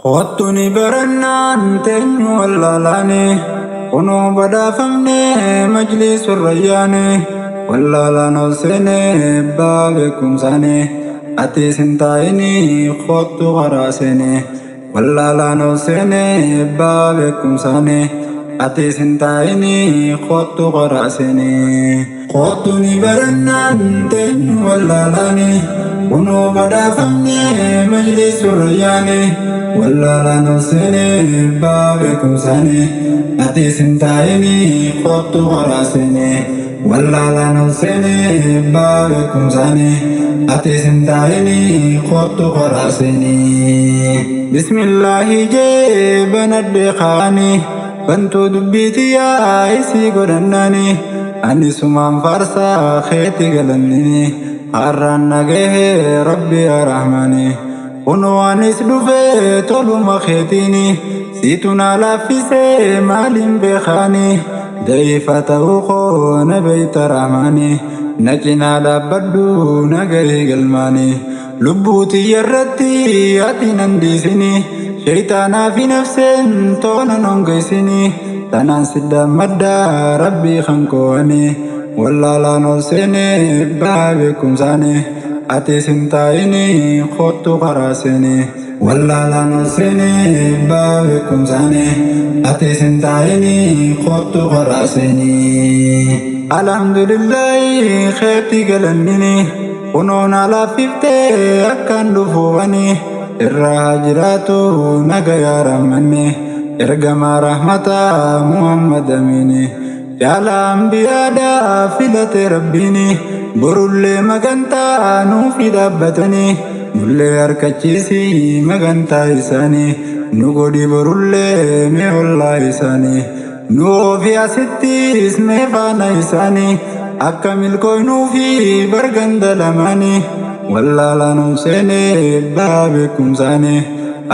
Kottu ni barannaan teenyu wallaalaani, kunoo badhaafamne majliisu rayyaani. Wallaalaan ol seenee abbaa beekumsaani, atiis hin taa'inii kottu karaa seeni. Wallaalaan ol seenee abbaa beekumsaani, atiis hin taa'inii kottu karaa seeni. Kottu ni barannaan teenyu wallaalaani, kunoo badhaafamne majliisu rayyaani. Wallaalaan ol seenee abbaa beekumsaani, atiis hin taa'inii kottu karaa seeni. Wallaalaan ol seenee abbaa beekumsaani, atiis hin taa'inii kottu karaa seeni. Bismillaahi jee banadhe kaani, bantuu dubbii tiyyaa isii godhannaani. Ani sumaan faarsaa keeti galannini, har'aan nagahee rabbi yaa rahmaani. Kunoo anis dhufee toluma keetiini, siitu na laaffisee maaliin beekaani. Da'iifa ta'uu koo na beeyta rahmaani, na cinaa dhaabbadhu na gahii galmaani. Lubbuu tiyya irratti ati nan dhiisini, shayxaanaa fi nafseen toona nongeessini. Tanaan siddaammadda rabbii kan koo'ani, wallaalaan ol seenee abbaa beekumsaani, atiis hin taa'inii kottu karaa seeni. Wallaalaan ol seenee abbaa beekumsaani, atiis hin taa'inii kottu karaa seeni. Alhamdulillaahi keetti galannini, kunoo na laaffiftee akkaan dhufuufani. Irraa haa jiraatu nagayaa rahmanni, ergamaa rahmataa Muhammad Amiini. Jaala ambiyaadhaa filate rabbiini, borullee magantaa nuufi dhaabbatanii. Nullee harkachiisii magantaa isaanii, nu godhi borullee mee ollaa isaanii. Nu oofi asittis mee faana isaanii, akka milkooynuufi barganda lamaanii. Wallaalaan ol seenee abbaa beekumsaanii,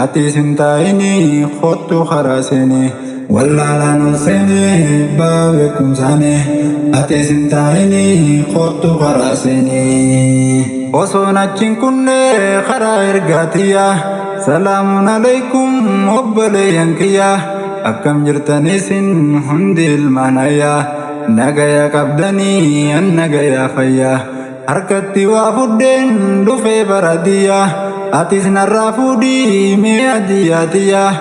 atiis hin taa'inii kottu karaa seenii. Wallaalaan ol seenee abbaa beekumsaanii, atiis hin taa'inii kottu karaa seenii. Osoon achiin kunnee karaa ergaatiyyaa, salaamun alaykum obboleeyyan kiyyaa. Akkam jirtan isin hundi ilmaan ayyaa, nagaya qabdanii an nagayaa fayyaa. Harkatti waa fudheen dhufee baradiyyaa, atis narraa fuudhii mee adiyyaa tiyyaa.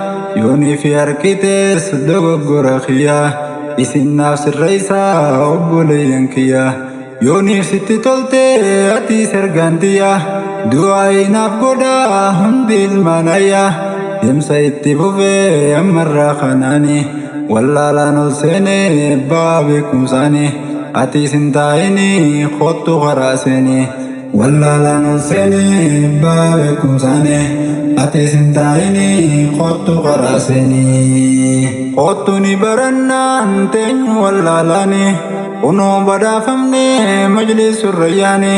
Yoonii fi harkitees dogoggora kiyyaa, isin naaf sirreessaa obboleeyyan kiyyaa. Yooniif sitti toltee atiis ergaan tiyyaa, du'aa'ii naaf godhaa hundi ilmaan ayyaa. Deemsa itti fufee ammarraa kanaani, wallaalaan ol seenee abbaa beekumsaani, atiis hin taa'inii kottu karaa seeni. Wallaalaan ol seenee abbaa beekumsaani, atiis hin taa'inii kottu karaa seeni. Kottu ni barannaan teenyu wallaalaani, kunoo badhaafamne majliisu rayyaani.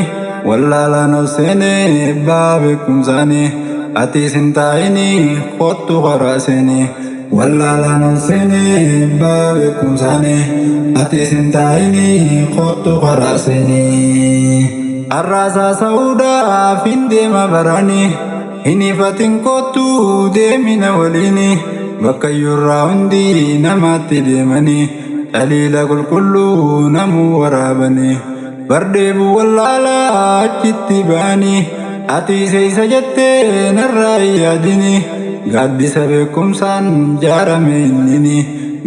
Wallaalaan ol seenee abbaa beekumsaani, atiis hin taa'inii kottu karaa seeni. Wallaalaan ol seenee abbaa beekumsaani, atiis hin taa'inii kottu karaa seeni. Har'aasaa sa'uudhaaf hin deema barani, hin ifatin kottu deemina waliini. Bakka iyyuurraa hundi namaatti deemanii, dhaliila qulqulluu namuu waraabanii. Bardeebu wallaalaa achitti ba'anii, ati isa jettee narraa hin yaadini. Gaaddisa beekumsaan jaarame innini,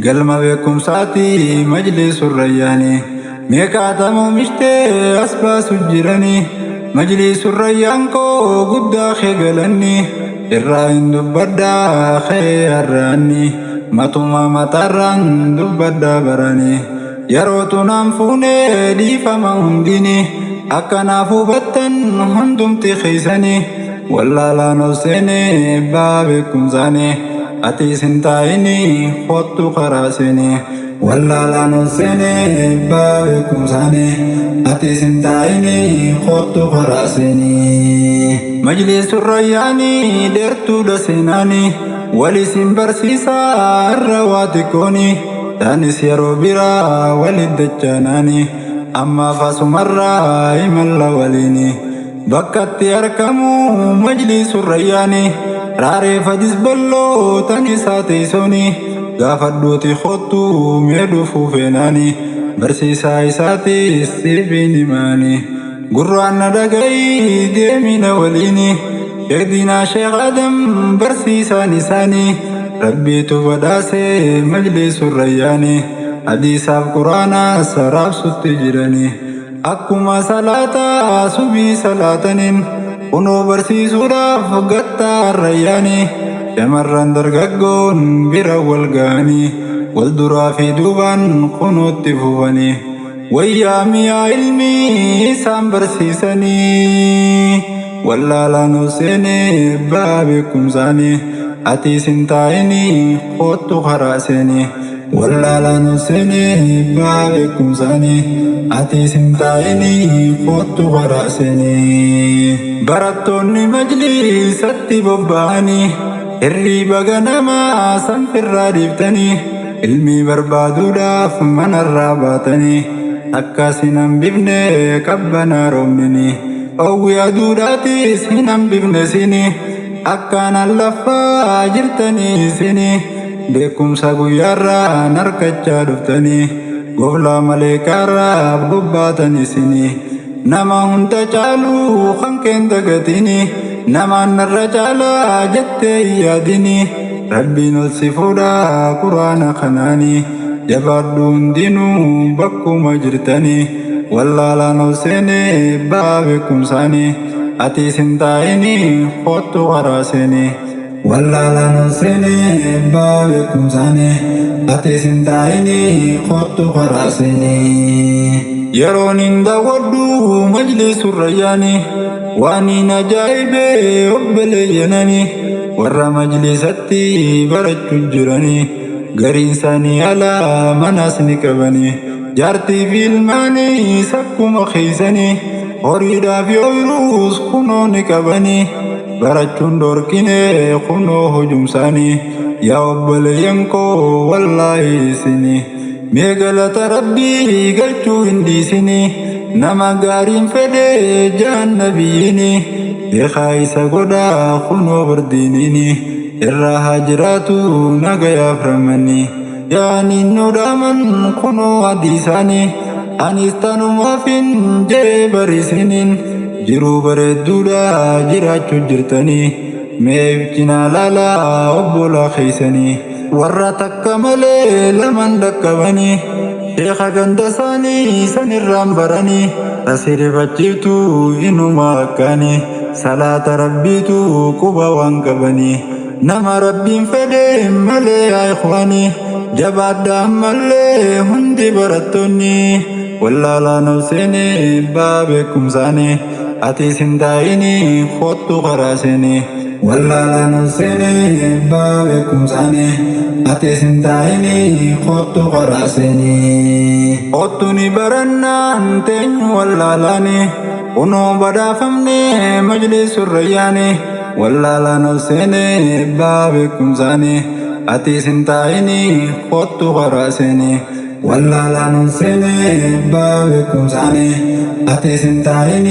galma beekumsaati majliisu rayyaani. Meeqaatama oomishtee as baasu jirani, majliisu rayyaan koo guddaa kee galanni. Irraa hin dubbadhaa kee har'aanni, matuma mataarraan dubbadhaa barani. Yeroo tunaan fuunee dhiifama hundini, akkanaaf hubattan hundumti keessanii. Wallaalaan ol seenee abbaa beekumsaanii, atiis hin taa'inii kottu karaa seenii. Wallaalaan ol seenee abbaa beekumsaanii, atiis hin taa'inii kottu karaa seenii. Majliisu rayyaanii dheertuudha seenaanii, wal isin barsiisaa irra waa xiqqooni. Taanis yeroo biraa walit dachaanaani, ammaaf asumarraa imalla waliini. Bakkatti argamu majliisu rayyaani, Raaree fadis balloo tan isaa teessooni gaafadhuuti kottuu mee dhufuu feenaani barsiisaa isaatis siif hin himaani gurraan na dhaga'i deemina waliini sheekdiinaa Sheekh Adam barsiisaan isaanii Rabbiitu badhaasee majlisu rayyaani hadiisaaf quraanaas raabsutti jiranii akkuma salaataa subii salaataniin kunoo barsiisuudhaaf gattaa rayyaanii shamarran dargaggoon bira wal ga'anii wal duraa fi duubaan kunootti fufanii wayyaa mi'aa ilmii isaan barsiisanii wallaalaan ol seenee baa beekumsaanii ati sin taa'inii kottu karaa seenii wallaalaan ol seenee baa beekumsaanii ati sin taa'inii kottu karaa seenii barattoonni majlisatti bobba'anii hirriiba ganamaa sanfirraa dhiiftanii ilmii barbaaduudhaaf manarraa baatanii akkas hin hambifne qabbanaa roobnini oowwi aduudhaatis hin hambifne sini akkaan laffaa jirtanii sini beekumsa guyyaarraa narkachaa dhuftanii goflaa maleekaarraa bobbaatanii sini nama hunda caaluu kan keen dagatini namaan narra caalaa jettee hin yaadini Rabbiin ol si fuudhaa quraana kanaanii jabaadhu hundinuu bakkuma jirtanii wallaalaan ol seenee baa beekumsaanii ati sin taa'inii kottu karaa seenii wallaalaan ol seenee baa beekumsaanii ati sin taa'inii kottu karaa seenii yeroon hin daawwadhu majlisu rayyaanii waan hin ajaa'ibee obboleeyyananii warra majlisatti barachuu jiranii gariin isaanii alaa manas ni qabanii jaartii fi ilmaanii sakkuma keeysanii horiidhaaf ooyiruus kunoo ni qabanii barachuun dhorkine kunoo hujumsaanii yaa obboleeyyan koo wallaahi isinii mee galata Rabbii galchuu hin dhiisinii nama gaariin fedhee jaan nabiyyiini beekaa isa godhaa kunoo bardiiniini irraa haa jiraatu nagayaaf ramanii yaani nu dhaaman kunoo hadiisaanii anis tanumaafin jee bariisiniin jiruu bareedduudha jiraachuu jirtanii mee cinaa laalaa obbolaa keeysanii warra takka malee laman dhaqqabanii sheeka ganda isaanii sanirraan baranii tasirifachiiftu inuma akkaanii salaata Rabbiitu quba waan qabanii nama Rabbiin fedhe malee yaa ikhwaanii jabaadha ammallee hundi barattoonni wallaalaan ol seenee baa beekumsaanii ati sin taa'inii kottu karaa seenii wallaalaan ol seenee baa beekumsaanii ati sin taa'inii kottu karaa seenii kottu ni barannaan teenyu wallaalaanii kunoo badhaafamne majlisu rayyaanii wallaalaan ol seenee baa beekumsaanii ati sin taa'inii kottu karaa seenii wallaalaan ol seenee baa beekumsaanii ati sin taa'inii.